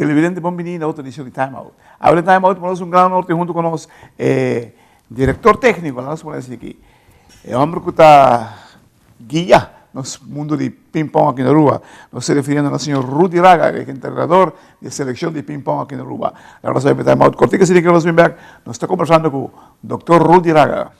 Televidente bon bini na otro edicion di Time Out. Awe den Time Out nos un gran honor tin hunto cu nos e director tecnico, laga nos pone asina aki, e homber cu ta guia nos mundo di ping pong aki na Aruba. Nos ta refiriendo na señor Rudy Raga, e entrenador di e seleccion di ping pong aki na Aruba. Laga nos bay pa Time Out cortico asina ki nos bin bek, nos ta conversando cu Doctor Rudy Raga.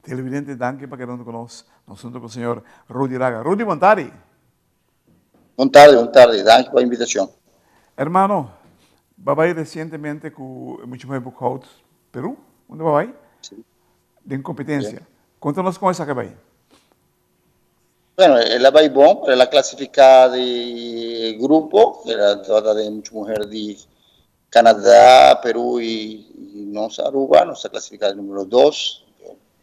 Televidente, danki pa keda hunto ku nos. Nos hunto ku señor Rudy Raga. Rudy, bon tardi. Bon tardi, bon tardi. Danki pa invitashon. Hermano, bo a bai resientemente ku e mucha muher Boekhout, Peru? Unda bo a bai? Si. Den kompetensia. Konta nos kon esaki a bai. Bueno, el a bai bon, pero el a clasifica di grupo, el tabata den mucha muher di Canada, Peru y nos Aruba, nos a clasifica di numero dos.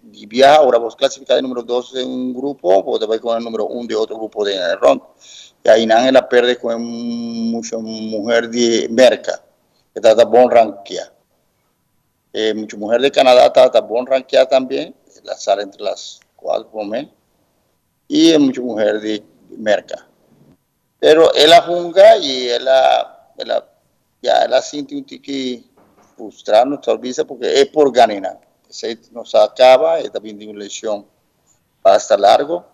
Di biaha, ora bo clasifica di numero dos den un grupo, bo ta bai con e numero un di otro grupo den e rond. Y ainan el a perde con e mucha muher di Merca, que tabata bon rankia. E mucha muher di Canada tabata bon rankia tambe, el a sali entre las cuatro prome, y e mucha muher di Merca. Pero el a hunga y el a, el a, ya el a sinti un tiki frustrá, no ta bisa, porque e por gana nan. Esei no sa caba, e ta bin di un lesion basta largo,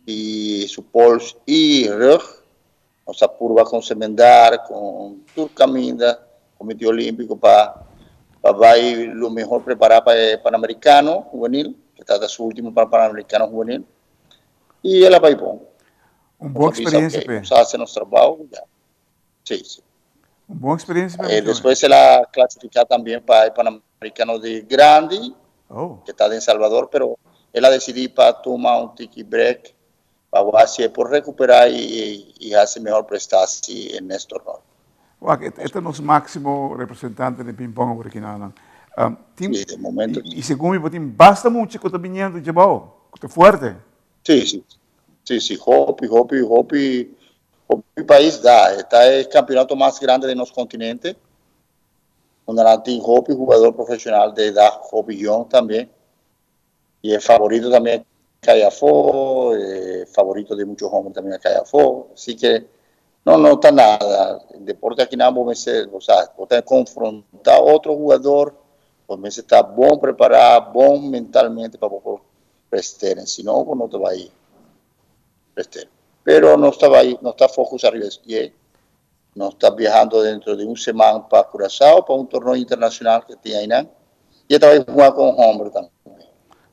y su pols y rug Nos a purba con Semendar, con tur caminda, Comité Olímpico pa pa bay lo mehor prepara pa e Panamericano Juvenil, que ta ta su ultimo pa Panamericano Juvenil, y el a bay bon. Un bon Nos a bisa, experiencia ok, p'e. nos a haci nos trabao, ya. Sí, sí. Un bon experiencia p'e Eh, muchacho. despues el a clasifica tambien pa e Panamericano di Grandi, Oh. que ta den Salvador, pero el a decidi pa tuma un tiki break Pa bo haci e por recupera y haci mehor prestaci en es torneo. Wak, e ta nos maximo representante den ping pong awor aki nan. Tin, Sí, de momento y segun mi bo tin basta mucha cu ta biniendo djebao, cu ta fuerte. Sí, sí. Sí, sí, hopi, hopi, hopi, hopi pais da. E ta e campeonato mas grande den nos continente. Unda nan tin hopi jugador profesional de edad hopi jong tambe. Y e favorito también a cay afó, e favorito di mucho hombre también a cay afó. Así que no, no ta nada. El deporte aki nan bo mester, bo sa, bo ta confronta otro jugador, bo mester ta bon prepara, bon mentalmente pa bo por presteren. Si no, bo no ta bay presteren. Pero nos ta bay, nos ta focus ariba eskie. Nos ta biahando dentro di un seman pa Curaçao pa un torneo internacional que tin ainan. Y e ta bay hunga con homber tambe.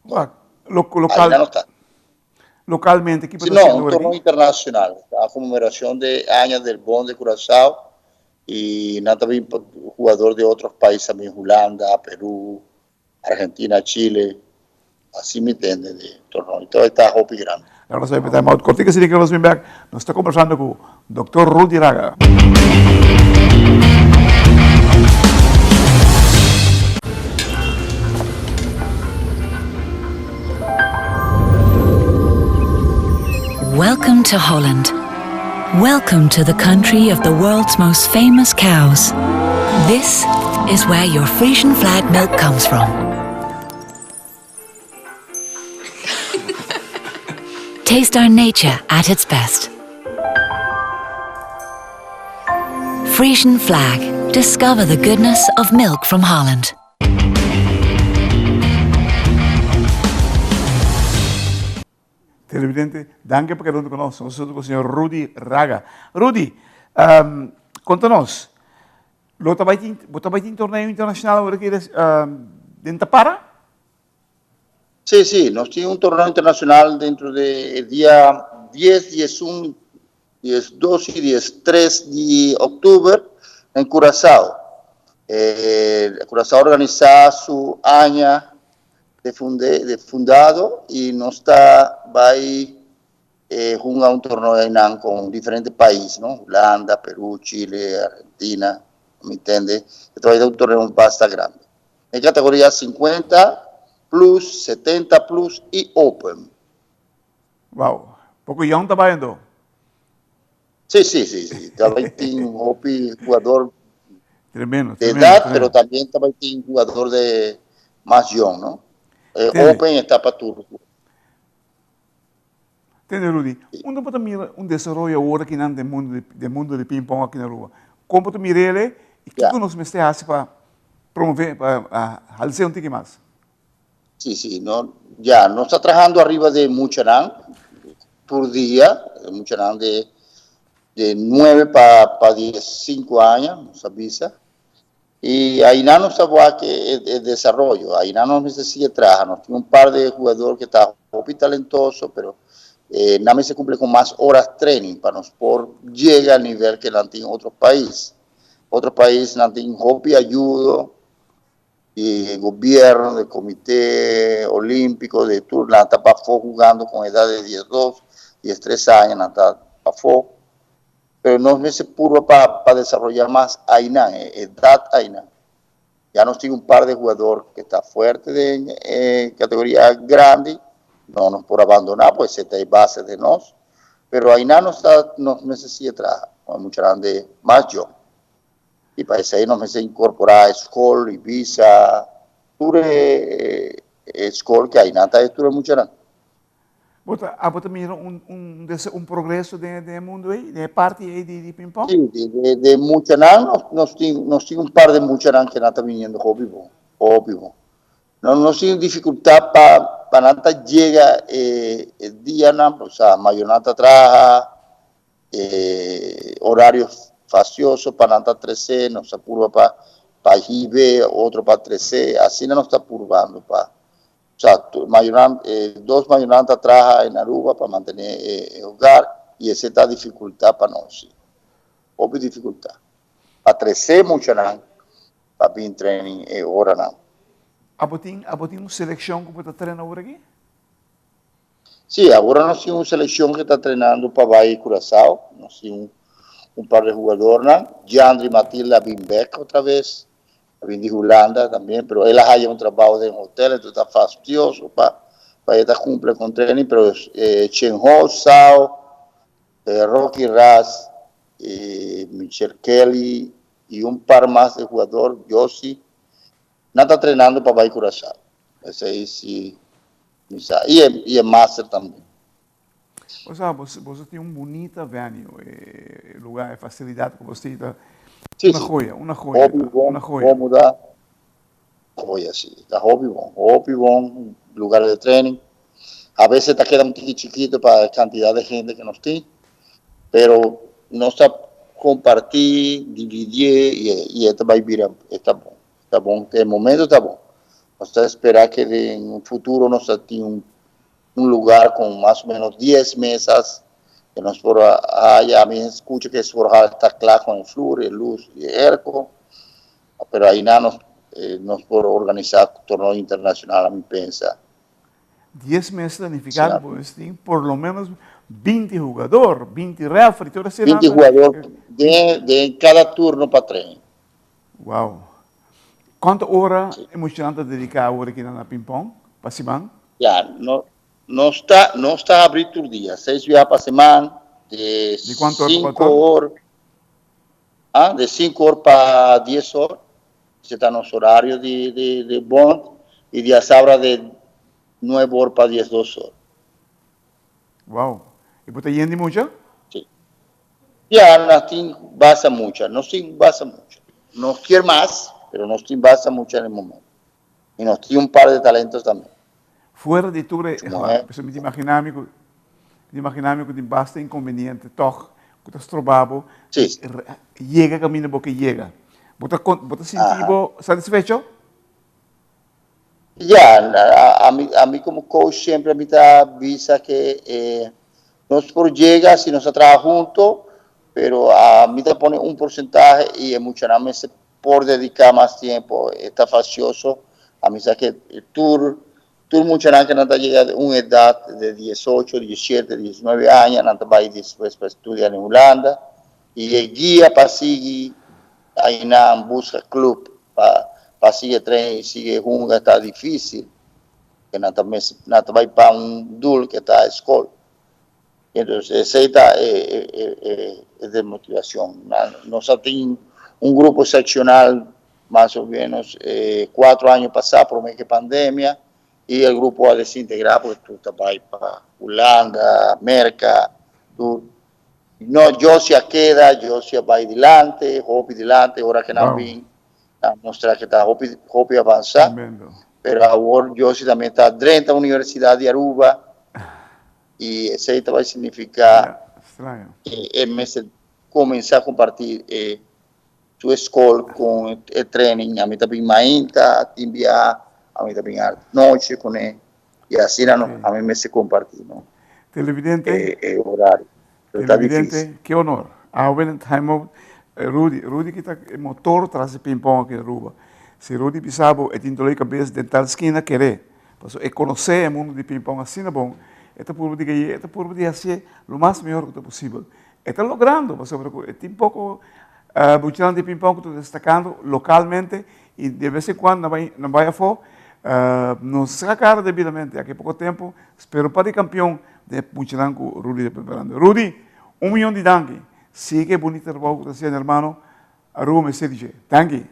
Wak, lo, Ainan local, no ta. localmente ki Si bo ta no, haciendo un awor torneo aki? internacional. Ta conmemoracion de aña del Bond de Curaçao y nan ta bin jugador de otros países también, Hulanda, Peru, Argentina, Chile. Así mi tende de torneo. Y todo ta hopi grande. Laga nos bai pa time out kortiko asina ke nos bin bek. Nos ta kombersando ku Doctor Rudy Raga. Welcome to Holland. Welcome to the country of the world's most famous cows. This is where your Frisian flag milk comes from. Taste our nature at its best. Frisian flag. Discover the goodness of milk from Holland. Televidente, danki pa keda huntu ku nos. Nos ta huntu ku señor Rudy Raga. Rudy, um, konta nos, lo ta bai tin, bo ta bai tin torneo internacional awor aki um, den Tapara? Sí, sí, nos tin un torneo internacional dentro de el día 10, 11, 12 y 13 di octubre en Curazao. Eh, Curazao organiza su aña de, funde, de fundado y nos ta bay eh, hunga un torneo einan con diferente país, no? Hulanda, Perú, Chile, Argentina, mi entende? Esto va a ser un torneo bastante grande. En categoría 50 plus, 70 plus y Open. Wow. Poco young ta bayendo. Sí, sí, sí, sí. También tin hopi jugador Tremendo, de tremendo, edad, tremendo. pero también también tin jugador de más young, no? Eh, Tende. Open está pa tur. Tende, Rudy, unda bo ta mira un desaroyo awor akinan den mundo di, den mundo di ping-pong aki na Aruba? Kon bo ta mir'el i Ya. kiko nos mester hasi pa promove, pa hals'é un tiki mas? Sí, sí, no, ya, nos ta trahando ariba de muchanan tur dia, muchanan de de 9 pa pa 15 aña, nos a bisa. Y ainan nos ta wak e, e desaroyo, ainan nos mester sigue traha. Nos tin un par de jugador que ta hopi talentoso, pero eh, nan mester cumple con mas horas training pa nos por llega al nivel que nan tin otro país. Otro país nan tin hopi ayudo di gobierno, de comité olímpico, de tur, nan ta pafó jugando con edad de 12, 13 años, nan ta pafó. Pero nos mester purba pa, pa desarrollar mas ainan, eh, edad ainan. Ya nos tin un par de jugador que ta fuerte den eh, categoría grande, no nos por abandonar, pues esta es base de nos. Pero ainan nos, ta, nos mester sigue traha, mucho grande, mas yo. Y pa esey nos mester incorpora school y visa, tur e, e school que ainan ta tur e muchanan. Bo ta, abo ta mira un, un, un progreso den, den e mundo ei, den e parti ei di, di ping-pong? Sí, de, de, de muchanan nos, nos tin, nos tin un par de muchanan que nan ta viniendo hopi bon, hopi bon. No, nos tin dificultad pa, pa nan ta llega e, e dianan, o sea, mayor nan ta traha, e horario fastioso pa nan ta trece, nos ta purba pa, pa hibe, otro pa trece, asina nos ta purbando pa, o sea, mayornan, eh, dos mayornan ta traha en Aruba pa mantene e, e hogar y ese ta dificultad pa nos, sí. Hopi dificultad. Pa trece muchanan pa bin training e horanan. Abo tin, abo tin un seleccion cu bo ta train awor aki? Sí, awor nos tin un seleccion cu ta trainando pa bay Curaçao. Nos tin un, un par de jugadornan. Jandri Matilda a bin bek otra vez. A bin di Hulanda también, pero el a haya un trabajo den hotel, entonces ta fastioso pa, pa e ta cumple con training, pero eh, Chen Ho, Sao, eh, Rocky Ras, eh, Michel Kelly y un par mas de jugador, Yossi, nan ta trainando pa bay Curaçao. Esey sí, mi sa. Y e, y e master tambe. O sea, bo, bo tin un bunita venue, eh, lugar, e facilidad cu bo tin, ta Sí, una sí. joya, una joya, Hopi ta, bon, una joya. cómoda. Joya, sí. Ta hopi bon, hopi bon lugar de training. A veces te queda un tiki chiquito para la cantidad de gente que nos tin, pero nos ta compartir, dividir y, y esto va a ir, está bon. Está bon, de momento está bon. Nos ta espera que en un futuro nos tin un, un lugar con más o menos 10 mesas que nos por haya, a mí escucho que es por está claro con el flúor, el luz y el airco, pero ahí nada nos, eh, nos por organizar torneo internacional, a mi pensa. 10 mester ta nifiká ku bo mester tin por lo ménos 20 hugador, 20 rèfri, tur esei. 20 hugador den kada turno pa train. Wow. Kuantu ora e muchanan ta dediká awor aki na pingpong pa siman? Ya, no, nos ta, nos ta habrí tur dia, seis biaha pa siman, de Di kuantu or pa kuantu sinku or? or, ah, de sinku or pa dies or, ese ta nos horario di, di, di bond, i diasabra de nuebe or pa diesdos or. Wow. I bo ta yen di mucha? Sí. Ya, nos tin basta mucha, nos tin basta mucha. Nos kier mas, pero nos tin basta mucha en el momento. Y nos tin un par de talentos tambe. Fuera di tur e, pasobra mi ta imagina mi ku, mi ta imagina mi ku tin basta inkonveniente tòg ku ta stroba bo yega kaminda bo ke yega. Bo ta, bo ta sinti bo satisfecho? Ya, ami, ami como coach siempre mi ta bisa que eh, nos por llega si nos ta traha hunto, pero ami ta pone un porcentahe y e muchanan mester por dedica mas tiempo. E ta facioso, ami sa que tur, tur muchanan que nan ta yega un edad de 18, 17, 19 aña, nan ta bay despues pa estudia na Hulanda y e guia pa sigui Ainan busca club pa pa sigue train y sigue hunga ta dificil, ke nan ta mes nan ta bay pa un doel ke ta escol. Entonces esey ta e e e e e demotivacion. Nan nos a tin un grupo seccional mas o menos cuatro aña pasa prome ke pandemia y e grupo a desintegra porque tur ta bay pa Hulanda, Merca, tur. No, Josia keda, Josia bai dilante, hopi dilante, ora ke nan bin nan mustra ke ta hopi hopi avansa. Pero awor Josia tambe ta drenta Universidad di Aruba y esey ta bai significa ke e mester cuminsa comparti e su escol con e training. Ami ta bin mainta, tin bia ami ta bin anochi cune y asina no ami mester comparti no. Televidente, e horario. Pero ta televidente, difícil. ke honor. Awe den Time Out, Rudy, Rudy ki ta e motor tras di ping-pong aki na Aruba. Si Rudy bisa bo e tin dolor di kabes den tal skina, kere. Pasobra e konosé e mundu di ping-pong asina bon, e ta purba di gay'é, e ta purba di hasié lo mas mihor ku ta posibel. E ta logrando, pasobra ku e tin poko muchanan di ping-pong ku ta destakando lokalmente i de bes en kuando nan bai nan bai afó. Nos saka kara debidamente aki poko tempu, spero pa di kampion den e muchanan ku Rudy ta preparando. Rudy, un miyon di danki. Sigui e bunita trabou ku ta hasiendo hermano. Aruba mester di dje. Danki.